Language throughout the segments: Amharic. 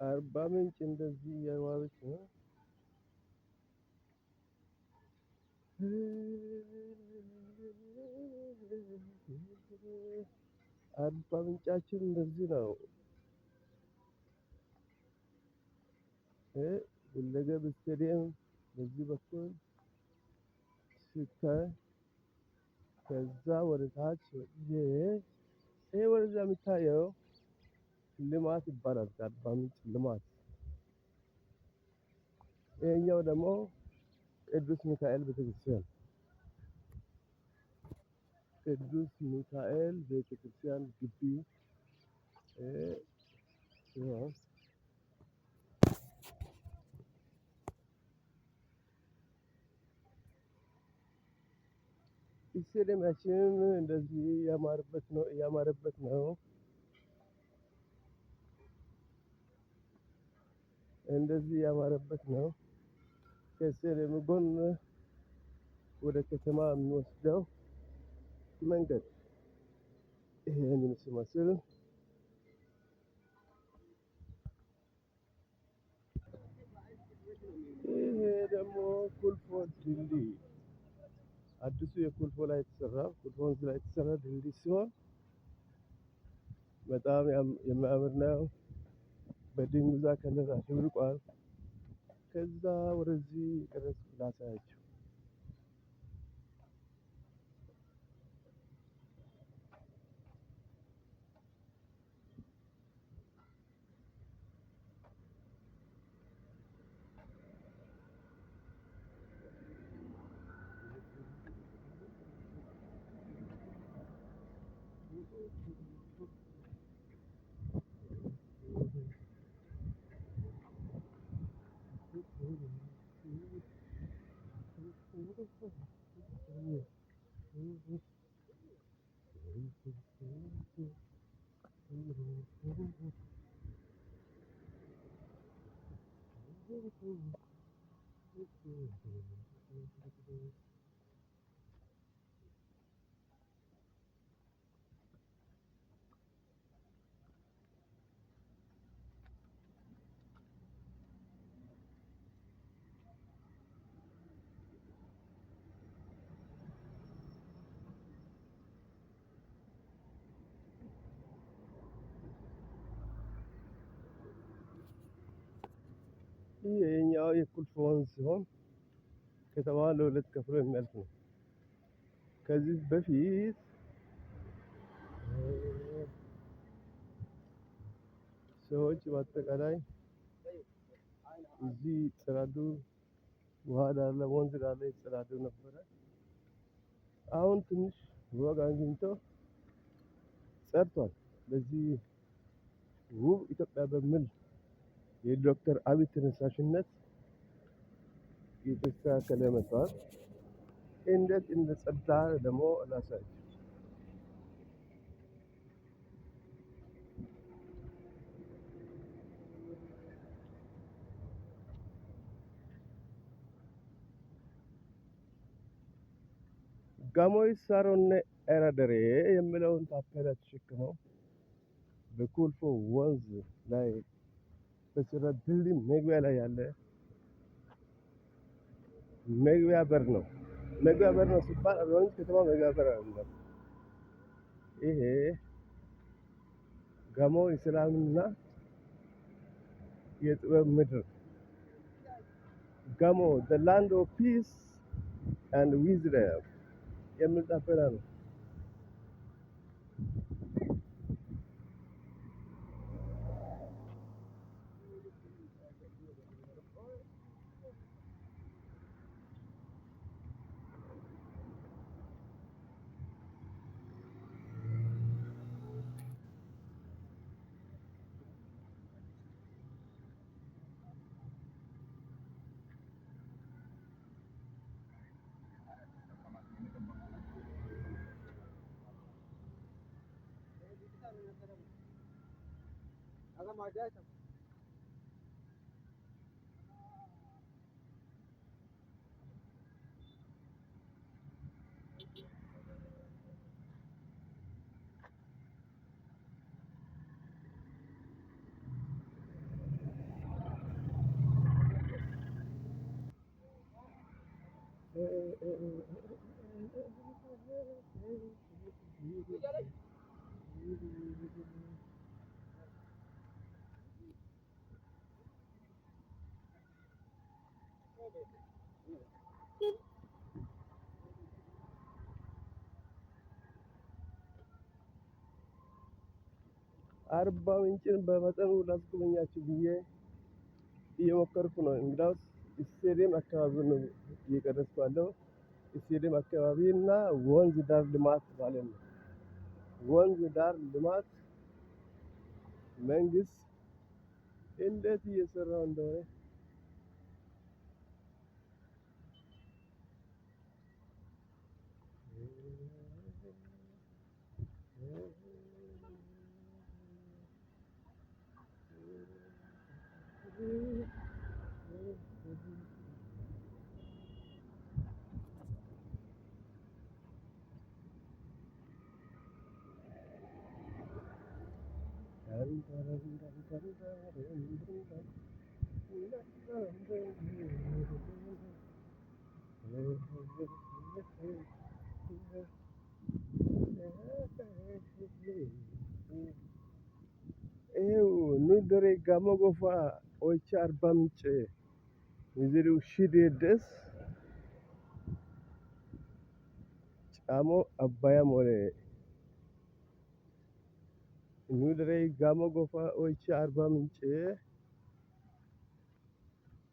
አርባ ምንጭ እንደዚህ እየዋበች ነው። አርባ ምንጫችን እንደዚህ ነው። ሁለገብ ስቴዲየም በዚህ በኩል ሲታይ፣ ከዛ ወደ ታች ይሄ ወደዛ የሚታየው ልማት ይባላል። አርባ ምንጭ ልማት። ይሄኛው ደግሞ ቅዱስ ሚካኤል ቤተክርስቲያን፣ ቅዱስ ሚካኤል ቤተክርስቲያን ግቢ ሲሆን፣ ስቴዲየማችን እንደዚህ ያማረበት ነው፣ እያማረበት ነው። እንደዚህ ያማረበት ነው። ከስቴዲየሙ ጎን ወደ ከተማ የሚወስደው መንገድ ይሄንን ሲመስል፣ ይሄ ደግሞ ኩልፎ ድልድይ፣ አዲሱ የኩልፎ ላይ የተሰራ፣ ኩልፎ ወንዝ ላይ የተሰራ ድልድይ ሲሆን በጣም የሚያምር ነው። በድንጉዛ color አሸብርቋል። ከዛ ወደዚህ ቀረጽ ላሳያችሁ። ይህ የኛው የኩልፎ ወንዝ ሲሆን ከተማዋን ለሁለት ከፍሎ የሚያልፍ ነው። ከዚህ በፊት ሰዎች በአጠቃላይ እዚህ ይጸዳዱ፣ ውሃ ዳር ላይ፣ ወንዝ ዳር ላይ ይጸዳዱ ነበረ። አሁን ትንሽ ወግ አግኝቶ ጸድቷል። በዚህ ውብ ኢትዮጵያ በሚል የዶክተር አብይ ተነሳሽነት እየተስተካከለ መጥቷል። እንዴት እንደጸዳ ደግሞ ላሳያችሁ። ጋሞይ ሳሮኔ ኤረደሬ የሚለውን ታፔላ ተሸክመው በኩልፎ ወንዝ ላይ በተሰራ ድልድይ መግቢያ ላይ ያለ መግቢያ በር ነው። መግቢያ በር ነው ሲባል አርባ ምንጭ ከተማ መግቢያ በር አይደለም። ይሄ ጋሞ የሰላምና የጥበብ ምድር፣ ጋሞ the land of peace and wisdom የሚል ታፔላ ነው። አርባ ምንጭን በመጠኑ ላስጎበኛችሁ ብዬ እየሞከርኩ ነው። እንግዳውስ ስቴዲየም አካባቢ ነው እየቀረጽኩ ያለው። ስቴዲየም አካባቢ እና ወንዝ ዳር ልማት ማለት ነው። ወንዝ ዳር ልማት መንግስት እንዴት እየሰራው እንደሆነ ይሄው ኑደሬ ጋሞ ጎፋ ኦይቻ አርባ ምንጭ ሚዜሪው ሺዴ ደስ ጫሞ አባያ ሞሌ ኑደሬ ጋሞ ጎፋ ኦይቻ አርባ ምንጭ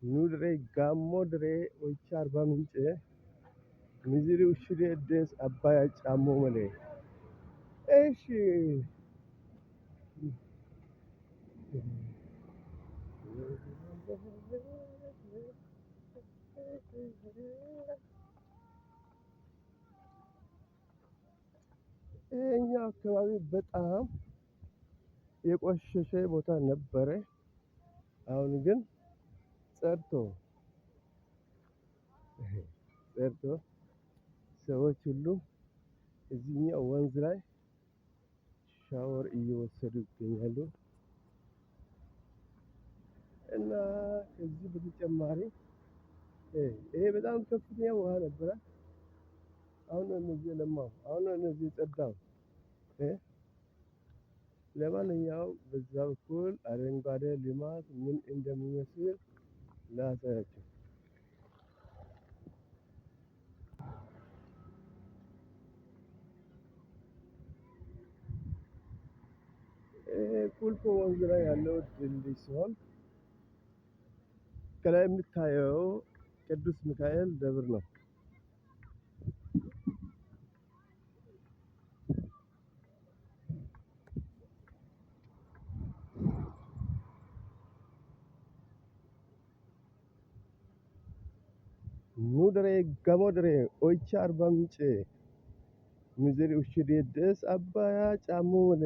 ኑደሬ ጋሞ ድሬ ኦይቻ አርባ ምንጭ ሚዜሪው ሺዴ ደስ አባያ ጫሞ ሞሌ። እሺ፣ ይሄኛው አካባቢ በጣም የቆሸሸ ቦታ ነበረ። አሁን ግን ጸድቶ ጸድቶ ሰዎች ሁሉ እዚህኛው ወንዝ ላይ ሻወር እየወሰዱ ይገኛሉ። እና ከዚህ በተጨማሪ ይሄ በጣም ከፍተኛ ውሃ ነበረ። አሁን ነው እነዚህ የለማው፣ አሁን ነው እነዚህ የጸዳው። ለማንኛውም በዛ በኩል አረንጓዴ ልማት ምን እንደሚመስል ላሳያችሁ። ይሄ ቁልፎ ወንዝ ላይ ያለው ድልድይ ሲሆን ከላይ የሚታየው ቅዱስ ሚካኤል ደብር ነው። ኑደሬ ጋሞ ደሬ ኦይቻ አርባ ምንጭ ሚዜሪ ውሽዴ ደስ አባያ ጫሞ ሞሌ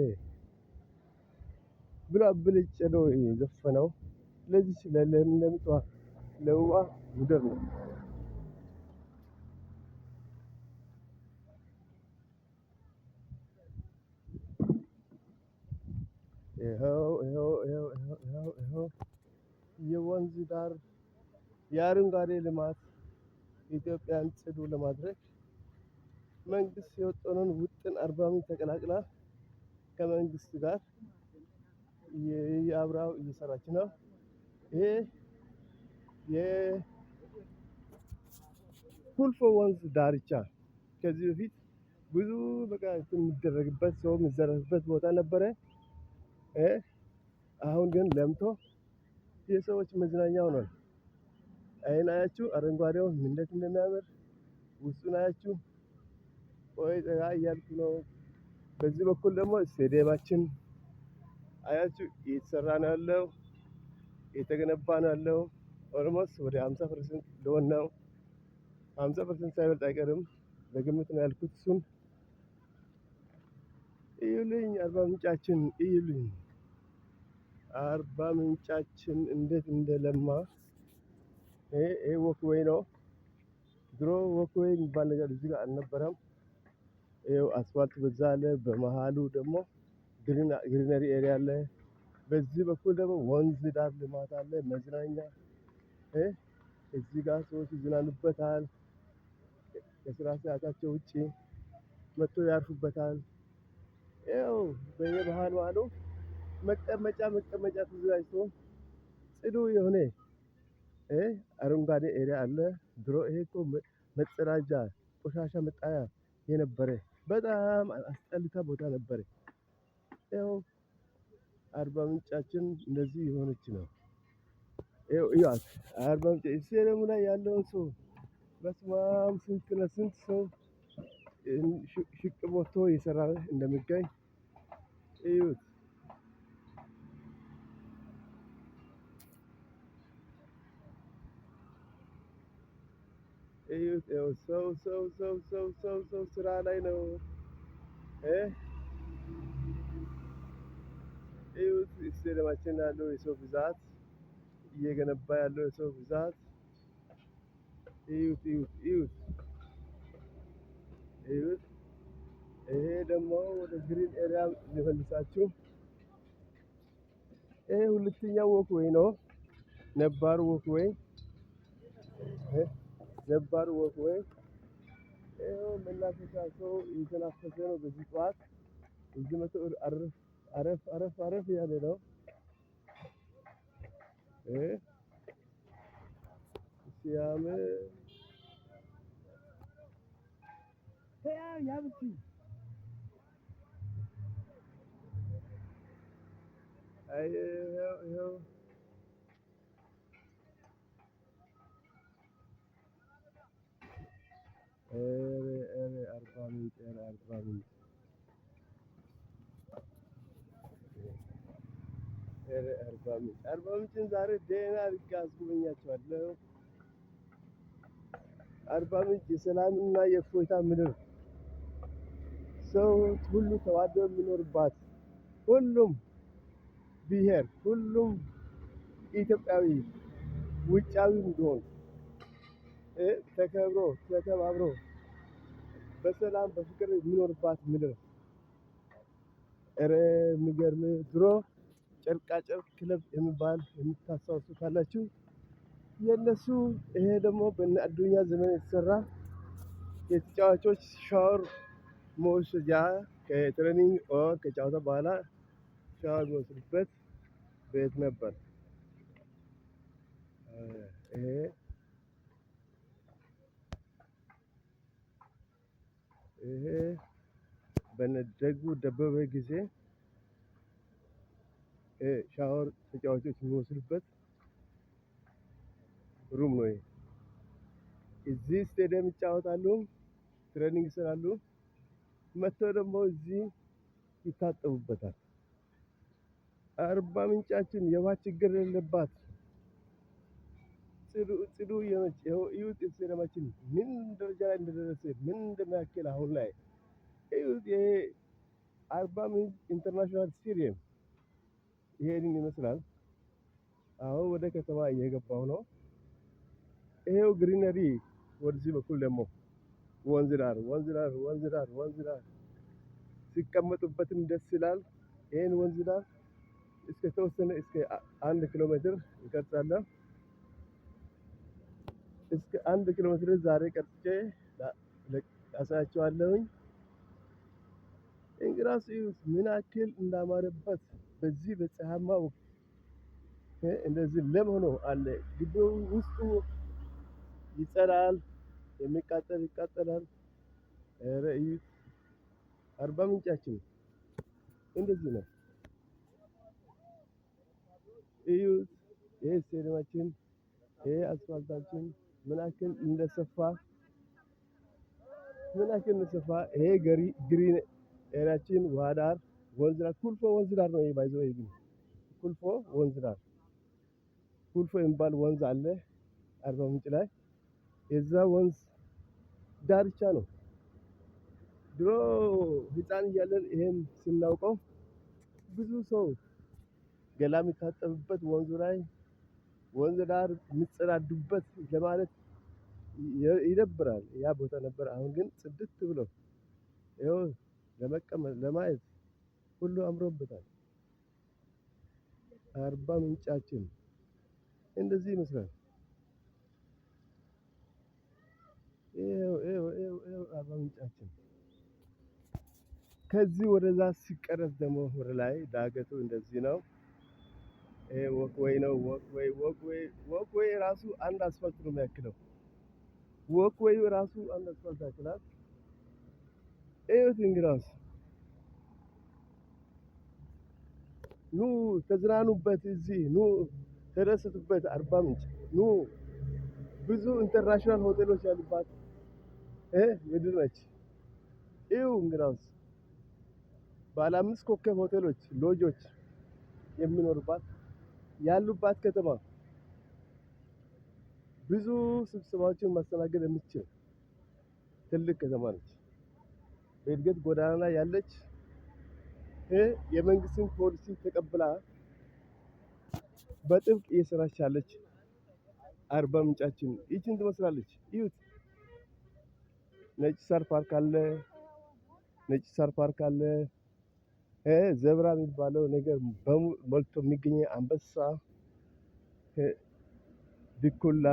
ብሎ አብልጭ ነው የዘፈነው። ለዚች ለለምለምቷ ለውቧ ምድር ነው። ይኸው ይኸው ይኸው ይኸው ይኸው ይኸው የወንዝ ዳር የአረንጓዴ ልማት ኢትዮጵያን ጽዱ ለማድረግ መንግስት የወጠነውን ውጥን አርባ ምንጭ ተቀላቅላ ከመንግስት ጋር አብራው እየሰራች ነው። ይሄ የኩልፎ ወንዝ ዳርቻ ከዚህ በፊት ብዙ በቃ የሚደረግበት ሰው የሚዘረፍበት ቦታ ነበረ። አሁን ግን ለምቶ የሰዎች መዝናኛ ሆኗል። አይን አያችሁ አረንጓዴው እንዴት እንደሚያምር ውስጡን አያችሁ። ቆይ ጠጋ እያልኩ ነው። በዚህ በኩል ደግሞ ስቴዲየማችን አያችሁ እየተሰራ ነው ያለው፣ እየተገነባ ነው ያለው። Almost ወደ 50% ሊሆን ነው። 50% ሳይበልጥ አይቀርም በግምት ነው ያልኩት። እሱን እዩልኝ፣ አርባ ምንጫችን እዩልኝ። አርባ ምንጫችን እንዴት እንደለማ። ይሄ walkway ነው። ድሮ walkway የሚባል ነገር እዚህ ጋር አልነበረም። ይኸው አስፋልት በዛ አለ። በመሃሉ ደግሞ greenery area አለ። በዚህ በኩል ደግሞ ወንዝ ዳር ልማት አለ፣ መዝናኛ። እዚህ ጋር ሰዎች ይዝናኑበታል። ከስራ ሰዓታቸው ውጪ መጥቶ ያርፉበታል። ይኸው በየመሃሉ አሉ መቀመጫ መቀመጫ ተዘጋጅቶ ጽዱ የሆነ አረንጓዴ area አለ። ድሮ ይሄ እኮ መጸዳጃ ቆሻሻ መጣያ የነበረ በጣም አስጠልታ ቦታ ነበረ። ይኸው አርባ ምንጫችን እንደዚህ የሆነች ነው። ይኸው እዩዋት አርባ ምንጭ ስቴዲየሙ ላይ ያለውን ሰው በስመ አብ ስንት ለስንት ሰው ሽቅብ ወጥቶ እየሰራ እንደሚገኝ እዩት። እዩት። ይኸው ሰው ሰው ሰው ሰው ሰው ሰው ስራ ላይ ነው። እዩት። ስቴዲየማችን ያለው የሰው ብዛት፣ እየገነባ ያለው የሰው ብዛት እዩት እዩት እዩት እዩት። ይሄ ደግሞ ወደ green area ሊመልሳችሁ። ይሄ ሁለተኛው walkway ነው። ነባሩ walkway ነባሩ walkway ይኸው መናፈሻ ሰው እየተናፈሰ ነው። በዚህ ጠዋት እዚህ መቶ አረፍ አረፍ አረፍ አረፍ እያለ ነው። ሲያምር አይ ይኸው ይኸው ኧረ ኧረ አርባ ምንጭ ኧረ አርባ ምንጭ ኧረ አርባ ምንጭ አርባ ምንጭን ዛሬ ደህና አድርጌ አስጎበኛቸዋለሁ። አርባ ምንጭ የሰላምና የእፎይታ ምድር፣ ሰው ሁሉ ተዋዶ የሚኖርባት፣ ሁሉም ብሔር ሁሉም ኢትዮጵያዊ ውጫዊም ቢሆን ተከብሮ ተከባብሮ በሰላም በፍቅር የሚኖርባት ምድር። ኧረ የሚገርም ድሮ ጨርቃ ጨርቅ ክለብ የሚባል የምታስታውሱ ካላችሁ የነሱ ይሄ ደግሞ በእነ አዱኛ ዘመን የተሰራ የተጫዋቾች ሻወር መውሰጃ ከ training or ከጨዋታ በኋላ ሻወር የሚወስዱበት ቤት ነበር። ይሄ ይሄ በነደጉ ደበበ ጊዜ ሻወር ተጫዋቾች የሚወስዱበት room ነው። ይሄ እዚህ ስቴዲየም ይጫወታሉ፣ training ይሰራሉ፣ መጥተው ደግሞ እዚህ ይታጠቡበታል። አርባ ምንጫችን የውሃ ችግር የሌለባት ጽዱ ጽዱ የሆነች ይኸው እዩት። ስቴዲየማችን ምን ደረጃ ላይ እንደደረሰ ምን እንደሚያክል አሁን ላይ እዩት። ይሄ አርባ ምንጭ International Stadium ይሄንን ይመስላል። አሁን ወደ ከተማ እየገባሁ ነው። ይሄው greenery ወደዚህ በኩል ደግሞ ወንዝ ዳር ወንዝ ዳር ወንዝ ዳር ወንዝ ዳር ሲቀመጡበትም ደስ ይላል። ይሄን ወንዝ ዳር እስከ ተወሰነ እስከ 1 ኪሎ ሜትር እንቀርጻለን። እስከ 1 ኪሎ ሜትር ዛሬ ቀርጬ አሳያችኋለሁኝ። እንግራስ እዩት ምን ያክል እንዳማረበት በዚህ በፀሐማ ወቅት እንደዚህ ለም ሆኖ አለ። ግቢው ውስጡ ይጸዳል፣ የሚቃጠል ይቃጠላል። ኧረ እዩት አርባ ምንጫችን እንደዚህ ነው። እዩት ይሄ ስቴዲየማችን ይሄ አስፋልታችን ምን ያክል እንደሰፋ ምን ያክል እንደሰፋ። ይሄ green area ችን ውሃ ዳር ወንዝ ዳር ኩልፎ ወንዝ ዳር ነው። ይሄ by the way ግን ኩልፎ ወንዝ ዳር ኩልፎ የሚባል ወንዝ አለ አርባ ምንጭ ላይ የዛ ወንዝ ዳርቻ ነው። ድሮ ህፃን እያለን ይሄን ስናውቀው ብዙ ሰው ገላ የሚታጠብበት ወንዙ ላይ ወንዝ ዳር የሚጸዳዱበት ለማለት ይደብራል። ያ ቦታ ነበር። አሁን ግን ጽድት ብሎ ይኸው ለመቀመጥ ለማየት ሁሉ አምሮበታል። አርባ ምንጫችን እንደዚህ ይመስላል። ይኸው ይኸው ይኸው ይኸው አርባ ምንጫችን ከዚህ ወደዛ ሲቀረጽ ደግሞ ወደ ላይ ዳገቱ እንደዚህ ነው። ይሄ walkway ነው። Walkway walkway walkway ራሱ አንድ አስፋልት ነው የሚያክለው። Walkway ራሱ አንድ አስፋልት ያክላል። እዩት እንግዲያውስ ኑ ተዝናኑበት፣ እዚህ ኑ ተደሰቱበት። አርባ ምንጭ ኑ። ብዙ international ሆቴሎች ያሉባት ምድር ነች። እዩ እንግዲያውስ ባለ 5 ኮከብ ሆቴሎች፣ ሎጆች የሚኖሩባት ያሉባት ከተማ ብዙ ስብሰባዎችን ማስተናገድ የምትችል ትልቅ ከተማ ነች። በእድገት ጎዳና ላይ ያለች የመንግስትን ፖሊሲ ተቀብላ በጥብቅ እየሰራች ያለች አርባ ምንጫችን ይችን ትመስላለች። እዩት። ነጭ ሳር ፓርክ አለ። ነጭ ሳር ፓርክ አለ። Zebra የሚባለው ነገር ሞልቶ የሚገኝ አንበሳ፣ ድኩላ፣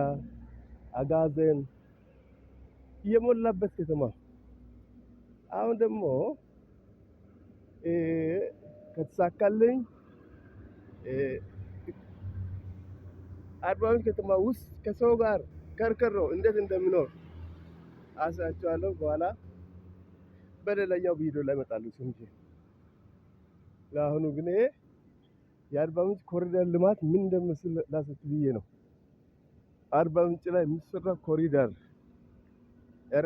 አጋዘን የሞላበት ከተማ። አሁን ደግሞ ከተሳካልኝ አርባ ምንጭ ከተማ ውስጥ ከሰው ጋር ከርከሮ እንዴት እንደሚኖር አሳያችኋለሁ። በኋላ በሌላኛው ቪዲዮ ላይ እመጣለሁ እንጂ ለአሁኑ ግን የአርባ ምንጭ ኮሪደር ልማት ምን እንደሚመስል ላሳያችሁ ብዬ ነው። አርባ ምንጭ ላይ የሚሰራ ኮሪደር ኧረ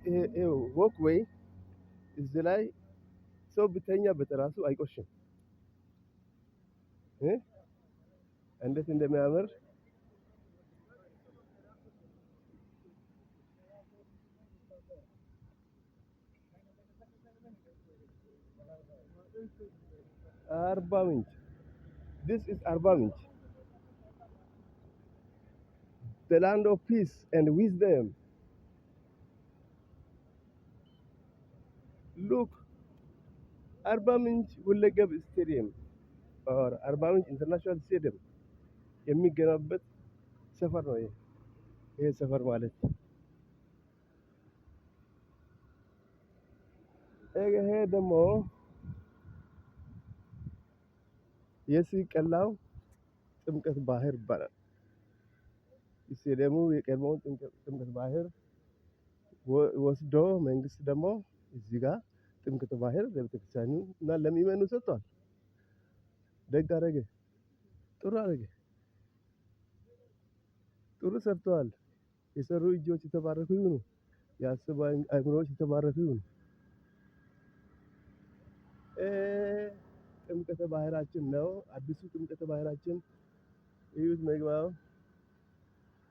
ይሄ walkway እዚህ ላይ ሰው ብተኛ በተራሱ አይቆሽም። እንዴት እንደሚያምር አርባ ምንጭ። This is አርባ ምንጭ, the land of peace and wisdom. Look, አርባ ምንጭ ሁለገብ ስቴዲየም or አርባ ምንጭ international stadium የሚገነባበት ሰፈር ነው። ይሄ ሰፈር ማለት ይሄ ደግሞ የሲቀላው ጥምቀት ባህር ይባላል። ስቴዲየሙ የቀድሞውን ጥምቀት ባህር ወስዶ መንግስት ደግሞ እዚህ ጋር ጥምቀት ባህር ለቤተክርስቲያኑ እና ለሚመኑ ሰጥቷል። ደግ አደረገ፣ ጥሩ አደረገ፣ ጥሩ ሰርተዋል። የሰሩ እጆች የተባረኩ ይሁኑ፣ ያሰቡ አእምሮዎች የተባረኩ ይሁኑ። ጥምቀተ ባህራችን ነው። አዲሱ ጥምቀተ ባህራችን እዩት። መግቢያው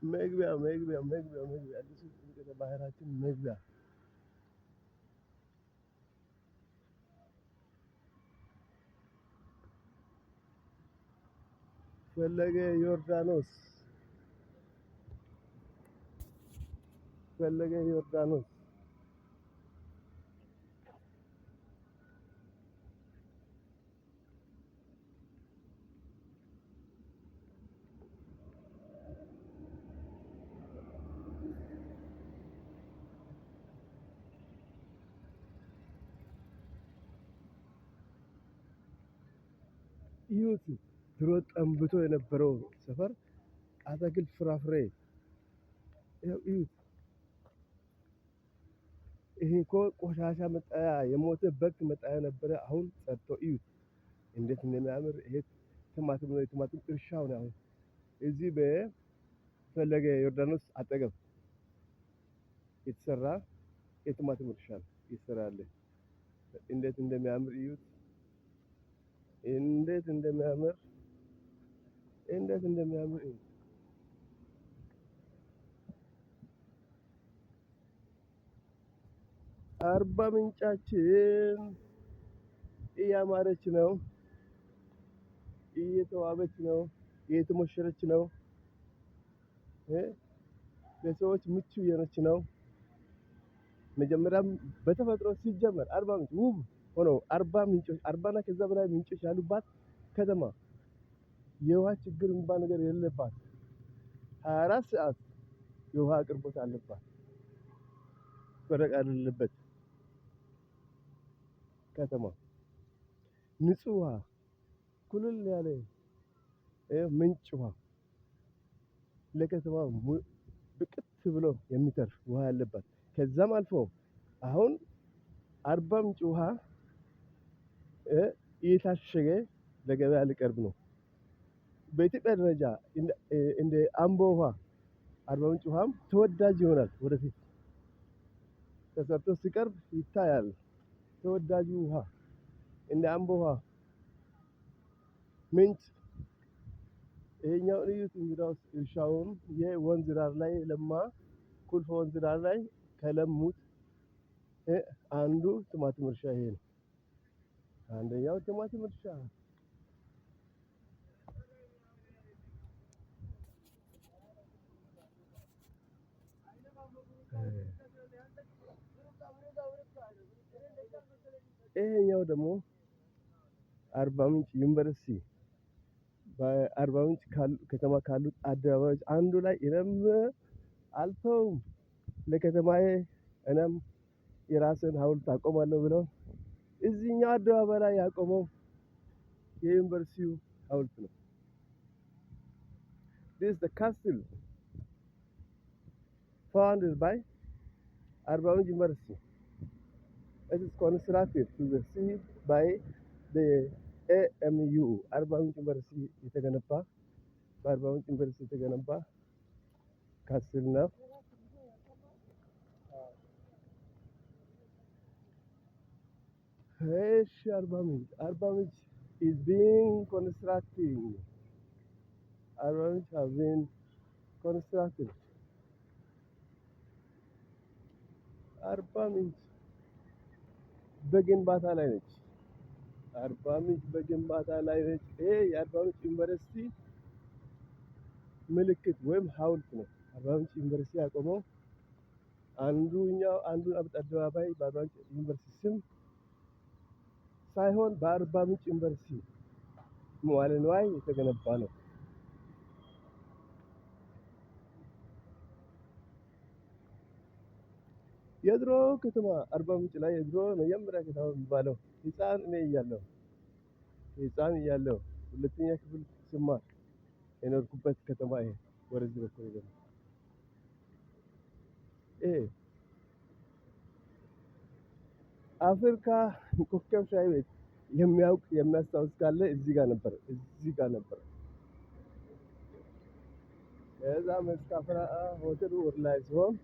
መግቢያ መግቢያ መግቢያ መግቢያ አዲሱ ጥምቀተ ባህራችን መግቢያ ፈለገ ዮርዳኖስ ፈለገ ዮርዳኖስ እዩት። ድሮ ጠንብቶ የነበረው ሰፈር አትክልት ፍራፍሬ እዩት። ይሄ እኮ ቆሻሻ መጣያ የሞተ በግ መጣያ ነበረ። አሁን ጸድቶ እዩት እንዴት እንደሚያምር። ይሄ ቲማቲም ነው፣ የቲማቲም እርሻው ነው። አሁን እዚህ በፈለገ ዮርዳኖስ አጠገብ የተሰራ የቲማቲም እርሻ ነው ይሰራል። እንዴት እንደሚያምር እዩት። እንዴት እንደሚያምር እንዴት እንደሚያምር እዩት። አርባ ምንጫችን እያማረች ነው፣ እየተዋበች ነው፣ እየተሞሸረች ነው። ለሰዎች ምቹ እየሆነች ነው። መጀመሪያም በተፈጥሮ ሲጀመር አርባ ምንጭ ውብ ሆኖ 40 ምንጮች 40 እና ከዛ በላይ ምንጮች ያሉባት ከተማ የውሃ ችግር የሚባል ነገር የሌለባት 24 ሰዓት የውሃ አቅርቦት አለባት። ፈረቃ የሌለበት ከተማ፣ ንጹህ ውሃ፣ ኩልል ያለ ምንጭ ውሃ፣ ለከተማ ብቅት ብሎ የሚተርፍ ውሃ ያለባት፣ ከዛም አልፎ አሁን አርባ ምንጭ ውሃ እየታሸገ ለገበያ ሊቀርብ ነው። በኢትዮጵያ ደረጃ እንደ አምቦ ውሃ አርባ ምንጭ ውሃም ተወዳጅ ይሆናል። ወደፊት ተሰርቶ ሲቀርብ ይታያል። ተወዳጁ ውሃ እንደ አምቦ ውሃ ምንጭ። ይሄኛውን እዩት። እንግዳውስ እርሻውን የወንዝ ዳር ላይ ለማ ቁልፍ ወንዝ ዳር ላይ ከለሙት አንዱ ቲማቲም እርሻ ይሄ ነው። አንደኛው ቲማቲም እርሻ። ይሄኛው ደግሞ አርባ ምንጭ ዩኒቨርሲቲ፣ በአርባ ምንጭ ከተማ ካሉት አደባባዮች አንዱ ላይ እኔም አልተውም፣ ለከተማዬ እኔም የራስን ሐውልት አቆማለሁ ብለው እዚህኛው አደባባይ ላይ ያቆመው የዩኒቨርሲቲው ሐውልት ነው። This is the castle founded by Arba Minch University. It is constructed to the sea by the AMU፣ አርባ ምንጭ ዩኒቨርሲቲ የተገነባ፣ በአርባ ምንጭ ዩኒቨርሲቲ የተገነባ castle ነው። እሺ፣ አርባ ምንጭ is being constructing። አርባ ምንጭ have been constructed። አርባ ምንጭ በግንባታ ላይ ነች። አርባ ምንጭ በግንባታ ላይ ነች። ይሄ የአርባ ምንጭ ዩኒቨርሲቲ ምልክት ወይም ሐውልት ነው። አርባ ምንጭ ዩኒቨርሲቲ ያቆመው አንዱኛው አንዱን አደባባይ በአርባ ምንጭ ዩኒቨርሲቲ ስም ሳይሆን በአርባ ምንጭ ዩኒቨርሲቲ መዋለ ንዋይ የተገነባ ነው። የድሮ ከተማ አርባ ምንጭ ላይ የድሮ መጀመሪያ ከተማ የሚባለው ህፃን እኔ እያለሁ፣ ህፃን እያለሁ፣ ሁለተኛ ክፍል ስማር የኖርኩበት ከተማ ይሄ ወደዚህ በኩል ይገባል። ይሄ አፍሪካ ኮከብ ሻይ ቤት የሚያውቅ የሚያስታውስ ካለ እዚህ ጋር ነበር፣ እዚህ ጋር ነበር። ከዛ መስካፍራ ሆቴል ወደ ላይ ሲሆን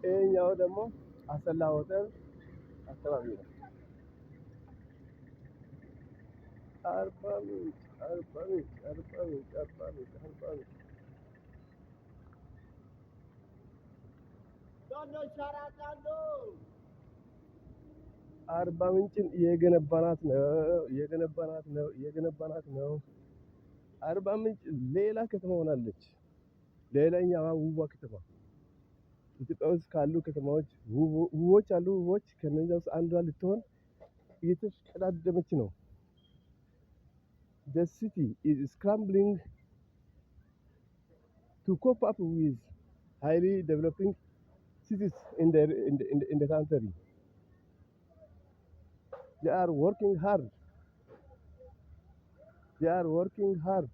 ይሄኛው ደግሞ አሰላ ሆቴል አካባቢ ነው። አርባ ምንጭ፣ አርባ ምንጭ፣ አርባ ምንጭ፣ አርባ ምንጭ፣ አርባ ምንጭ። አርባ ምንጭን እየገነባናት ነው፣ እየገነባናት ነው፣ እየገነባናት ነው። አርባ ምንጭ ሌላ ከተማ ሆናለች። ሌላኛዋ ውቧ ከተማ፣ ኢትዮጵያ ውስጥ ካሉ ከተማዎች ውቦች አሉ፣ ውቦች፣ ከነዚያ ውስጥ አንዷ ልትሆን እየተሽቀዳደመች ነው። The city is scrambling to cope up with highly developing cities in the country. They are working hard. They are working hard.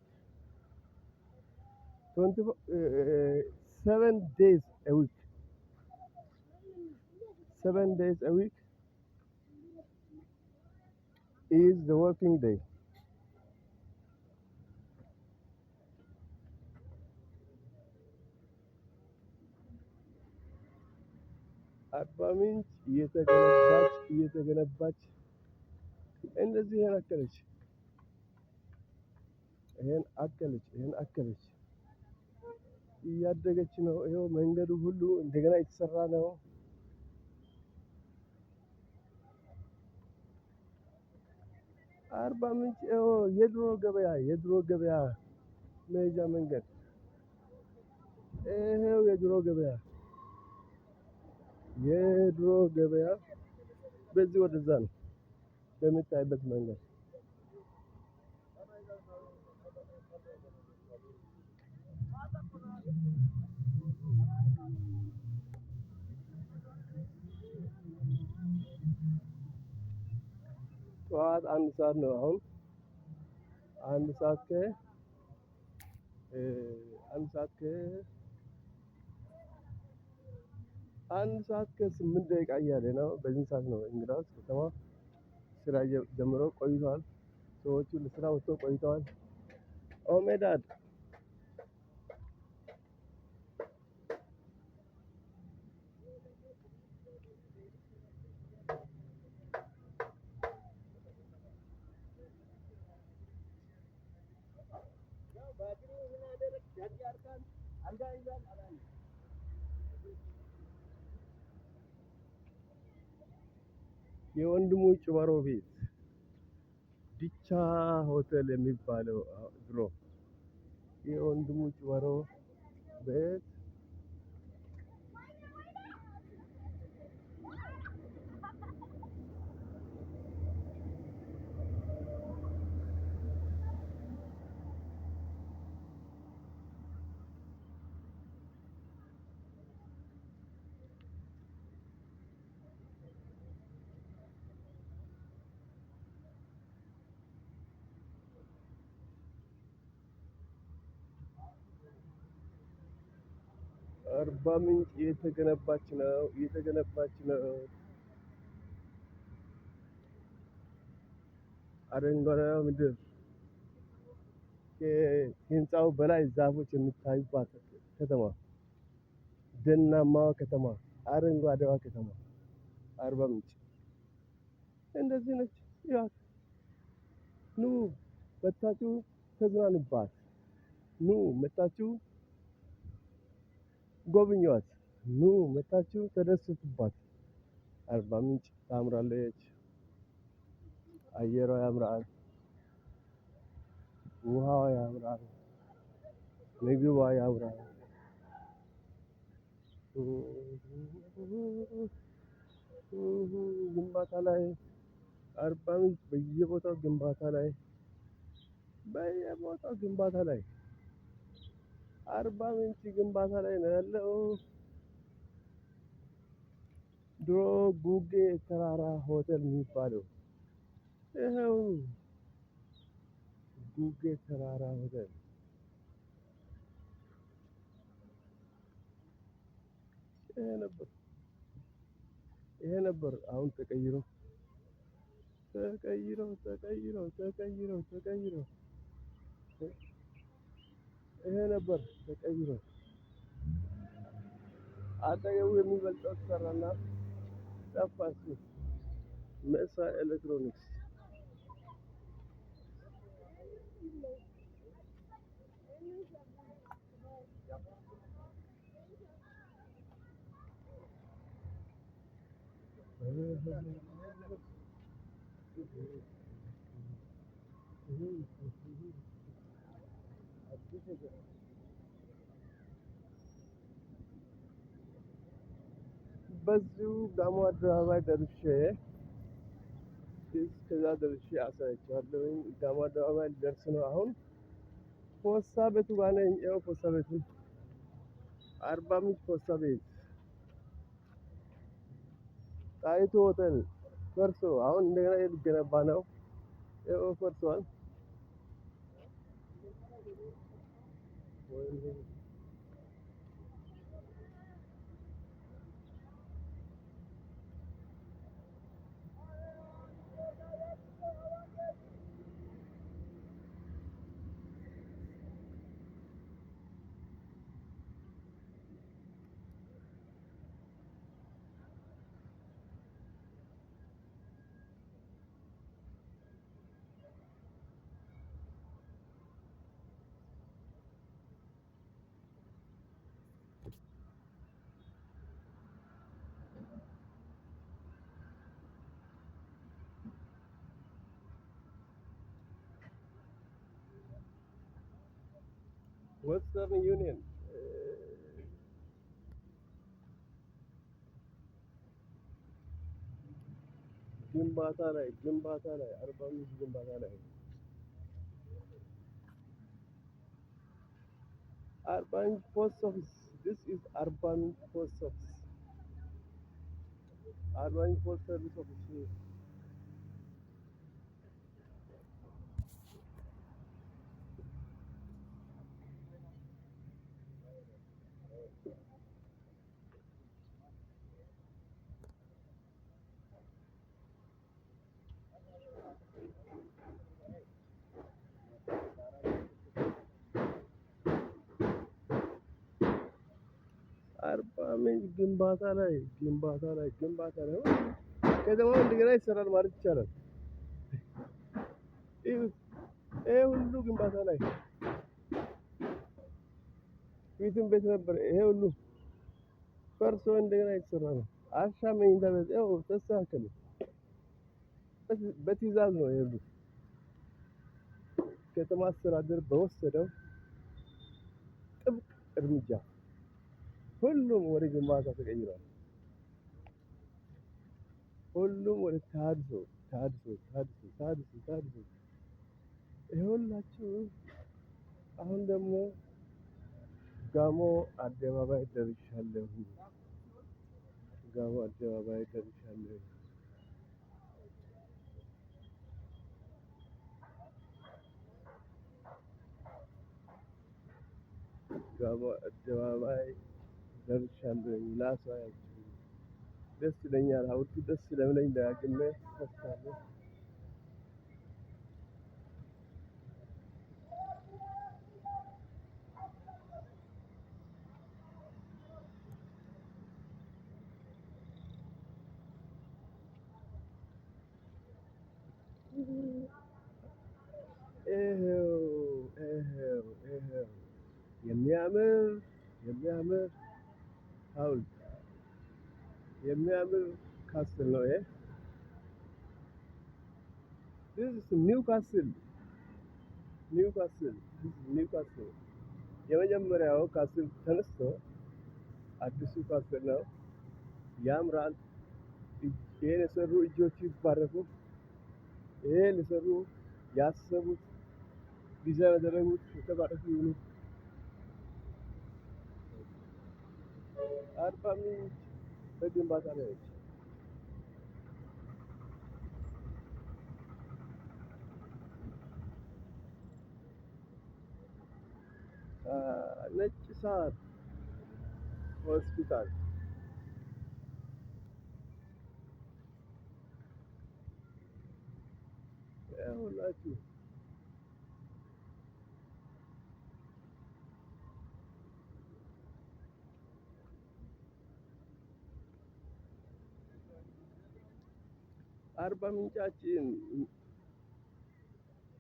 24, 7 days a week. 7 days a week is the working day. አርባ ምንጭ እየተገነባች እየተገነባች እንደዚህ ይሄን አከለች፣ ይሄን አከለች፣ ይሄን አከለች፣ እያደገች ነው። ይኸው መንገዱ ሁሉ እንደገና የተሰራ ነው። አርባ ምንጭ ይኸው የድሮ ገበያ፣ የድሮ ገበያ መሄጃ መንገድ ይኸው፣ የድሮ ገበያ፣ የድሮ ገበያ በዚህ ወደዛ ነው በምታይበት መንገድ። ጠዋት 1 ሰዓት ነው አሁን። አንድ ሰዓት ከ አንድ ሰዓት ከ 1 ሰዓት ከ8 ደቂቃ እያለ ነው። በዚህ ሰዓት ነው እንግዳውስ ከተማ ስራ ጀምሮ ቆይተዋል። ሰዎቹ ለስራ ወጥተው ቆይተዋል። ኦሜዳድ የወንድሙ ጭበሮ ቤት ዲቻ ሆቴል የሚባለው ድሮ የወንድሙ ጭበሮ ቤት አርባ ምንጭ እየተገነባች ነው፣ እየተገነባች ነው። አረንጓዴ ምድር ከህንፃው በላይ ዛፎች የሚታዩባት ከተማ፣ ደናማዋ ከተማ፣ አረንጓዴዋ ከተማ አርባ ምንጭ እንደዚህ ነች። ያት ኑ መታችሁ ተዝናኑባት። ኑ መታችሁ ጎብኟት። ኑ መታችሁ ተደሰቱባት። አርባ ምንጭ ታምራለች። አየሯ ያምራል። ውሃዋ ያምራል። ምግቧ ያምራል። ግንባታ ላይ አርባ ምንጭ በየቦታው ግንባታ ላይ፣ በየቦታው ግንባታ ላይ፣ አርባ ምንጭ ግንባታ ላይ ነው ያለው። ድሮ ጉጌ ተራራ ሆቴል የሚባለው ይኸው ጉጌ ተራራ ሆቴል ይሄ ነበር። ይሄ ነበር። አሁን ተቀይሮ ተቀይሮ ተቀይሮ ተቀይሮ ተቀይሮ ይሄ ነበር ተቀይሮ አጠገቡ የሚበልጠው ተሰራና ጠፋ እሱ። መሳ ኤሌክትሮኒክስ በዚሁ ጋሞ አደባባይ ደርሼ እስከዛ ደርሼ አሳያችኋለሁኝ። ጋሞ አደባባይ ልደርስ ነው አሁን። ፖስታ ቤቱ ጋር ነኝ። ይኸው ፖስታ ቤቱ አርባ ምንጭ ፖስታ ቤት። ጣይቱ ሆቴል ፈርሶ አሁን እንደገና ሊገነባ ነው። ይኸው ፈርሷል። ዌስተርን ዩኒየን ግንባታ ላይ፣ ግንባታ ላይ፣ አርባ ምንጭ ግንባታ ላይ። አርባ ምንጭ post office. This is አርባ ምንጭ post office፣ አርባ ምንጭ post service office። ምንጭ ግንባታ ላይ ግንባታ ላይ ግንባታ ላይ፣ ከተማው እንደገና ይሰራል ማለት ይቻላል። ይሄ ሁሉ ግንባታ ላይ፣ ፊትም ቤት ነበር። ይሄ ሁሉ ፈርሶ እንደገና የተሰራ ነው። አሻ መኝታ ቤት ይኸው ተስተካከለ። በትዕዛዝ ነው ይሄ ሁሉ፣ ከተማ አስተዳደር በወሰደው ጥብቅ እርምጃ ሁሉም ወደ ግንባታ ተቀይሯል። ሁሉም ወደ ታድሶ ታድሶ ታድሶ ታድሶ ታድሶ ይኸውላችሁ። አሁን ደግሞ ጋሞ አደባባይ ደርሻለሁ። ጋሞ አደባባይ ደርሻለሁ። ጋሞ አደባባይ ደርሻለሁ። ላሳያችሁ ደስ ይለኛል። ሐውልቱ ደስ ስለሚለኝ ደጋግሜ ከፍታለሁ። ይኸው ይኸው ይኸው የሚያምር የሚያምር ሐውልት፣ የሚያምር castle ነው ይሄ። This is new castle. New castle. This is new castle. የመጀመሪያው castle ተነስቶ አዲሱ castle ነው። ያምራል። ይሄን የሰሩ እጆቹ ይባረኩ። ይሄን የሰሩ፣ ያሰቡት፣ ዲዛይን ያደረጉት የተባረኩ ይሁኑ። አርባ ምንጭ በግንባታ ላይ ነች። ነጭ ሳር ሆስፒታል ይኸውላችሁ። አርባ ምንጫችን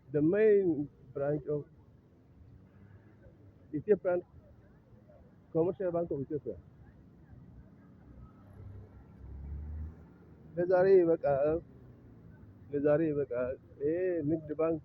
the main branch of Ethiopian Commercial Bank of Ethiopia። ለዛሬ ይበቃል። ለዛሬ ይበቃል። ይሄ ንግድ ባንክ